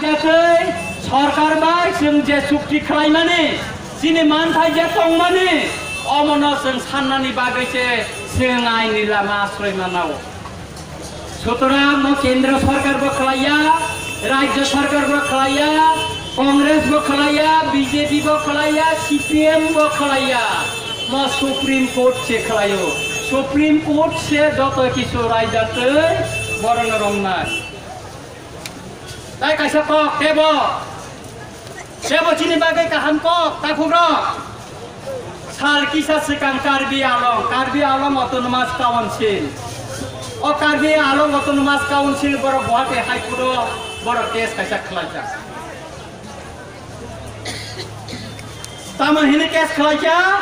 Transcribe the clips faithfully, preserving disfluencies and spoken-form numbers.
Tei sorkar bai chwng je chukti khlaimani, chini manthai je tongmani, omono chwng sannani bagwi se chwng aini lama asroi manao. Sutorang mo kendro sorkar bo khlaiya, rajya sorkar bo khlaiya, Congress bo khlaiya, B J P bo khlaiya, C P M bo khlaiya, mo Supreme Court se khlaio. Supreme Court se joto kisu raida tei borokno romnai. Tai kaisa kok, tebo. Tebo chini bagwi kaham kok, takhukrok. Sal kisa swkang Karbi Anglong, Karbi Anglong Autonomous Council. O Karbi Anglong Autonomous Council borok Guwahati High Court o borok case kaisa khlaijak. Tamo hini case khlaijak?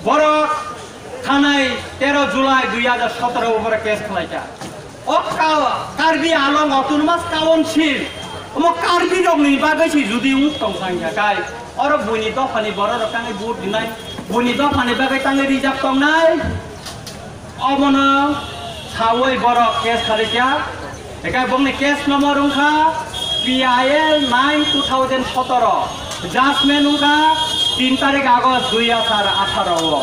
Borok thanai tero July dui hajar sotoro o borok case khlaijak. O Ka-, Karbi Anglong Autonomous Council, omo Karbi rokni bagwi se jodi wng tong thang ya kai, oro buini dophani borok rok tangwi vote rinai, buini dophani bagwi tangwi rijak tongnai, omono sawi borok case khalaikha. Ekai bongni case number wngkha P I L nine two thousand sotoro, judgment wngkha tin tarik August dui hajar atharo o.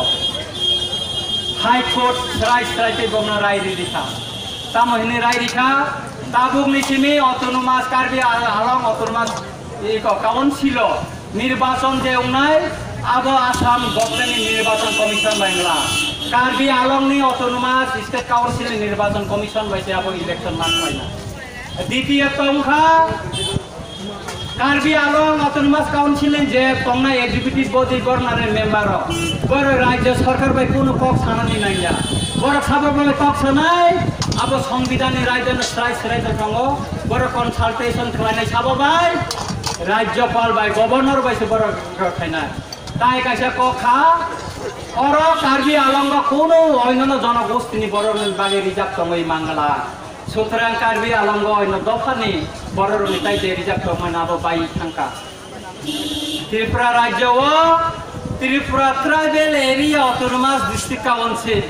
High Court srai srai tei bongno rai ri rikha. Tamo hini rai rikha, tabukni simi Autonomous Karbi Anglong Autonomous iko Council o nirbachon je wngnai, abo Assam Government ni Nirbachon Commission bai wngla. Karbi Anglong ni Autonomous State Council ni Nirbachon Commission bai se abo election ma khlaina. Ditiyo tongkha, Karbi Anglong Autonomous Council ni je tongnai executive body, borok nare member rok, borok rajya sarkar bai kunu kok sanani nangya. Borok sabo bai kok sanai, abo songbidhan ni raida no srai srai no tongo. Borok consultation khlainai sabo bai, rajyapal bai, governor bai se borok rok khainai. Tai kaisa kok kha, oro Karbi Anglong o kunu oinano jonogosti ni borok ni bagwi rijak tongwi mangla. Sutrang Karbi Anglong o oino dophani bororokni tai je rijak tongmani abo bai thangkha. Tripura rajyo o Tripura Tribal Area Autonomous District Council,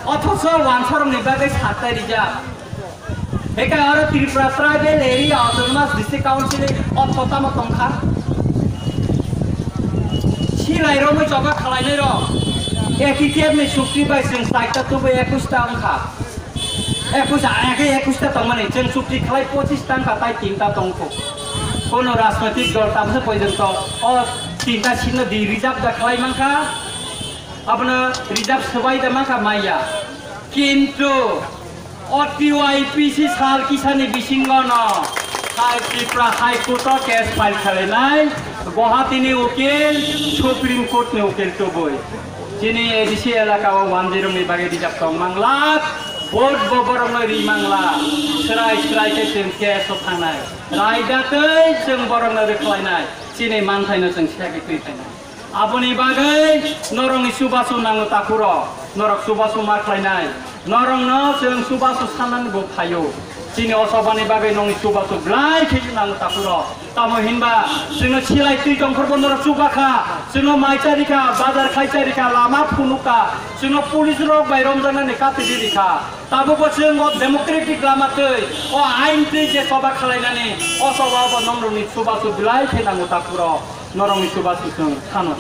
othocho wansarokni bagwi satai rijak. Hekai oro Tripura Tribal Area Autonomous District Council ni otho tamo tongkha. Silai romwi choba khalainai rok. A T T F ni chukti bai chwng chaita tubui ekush ta wngkha. Ekush, age ekush ta tongmani, chwng chukti khlai pochis ta wngkha, tai tinta tongkho. Kono rajnoitik dol tabukhe porjonto o tinta seat no di reserve da khlai mankha, abono reserve swbai da mankha maya. Kintu o T Y P C sal kisani bisingo no High Tripura High Court o case file khlainai, Guwahati ni ukil, Supreme Court ni ukil tubui. Chini A D C elaka o wanjwi rokni bagwi rijak tong manglak, vote bo borokno ri mangla, srai srai khe chwng case o thangnai, raida tei chwng borokno rwkhlainai, chini manthai no chwng segwi twi phainai. Aboni bagwi norokni chubachu nango takhuro, norok chubachu ma khlainai. Norokno chwng chubachu sanani bo phaio. Chini o sobani bagwi nongni chubachu belai khe nango takhuro. Tamo hinba chwngno silai twi tongphurbo norok chubakha, chwngno mai charikha, bazar khai charikha, lama phunukha, chwngno police rok bai romjaknani kati di rikha. Tabukbo chwng o democratic lama twi, o ain twi je choba khalainani, o choba bo nongrokni chubachu belai khe nango takhuro, norokni chubachu chwng sano.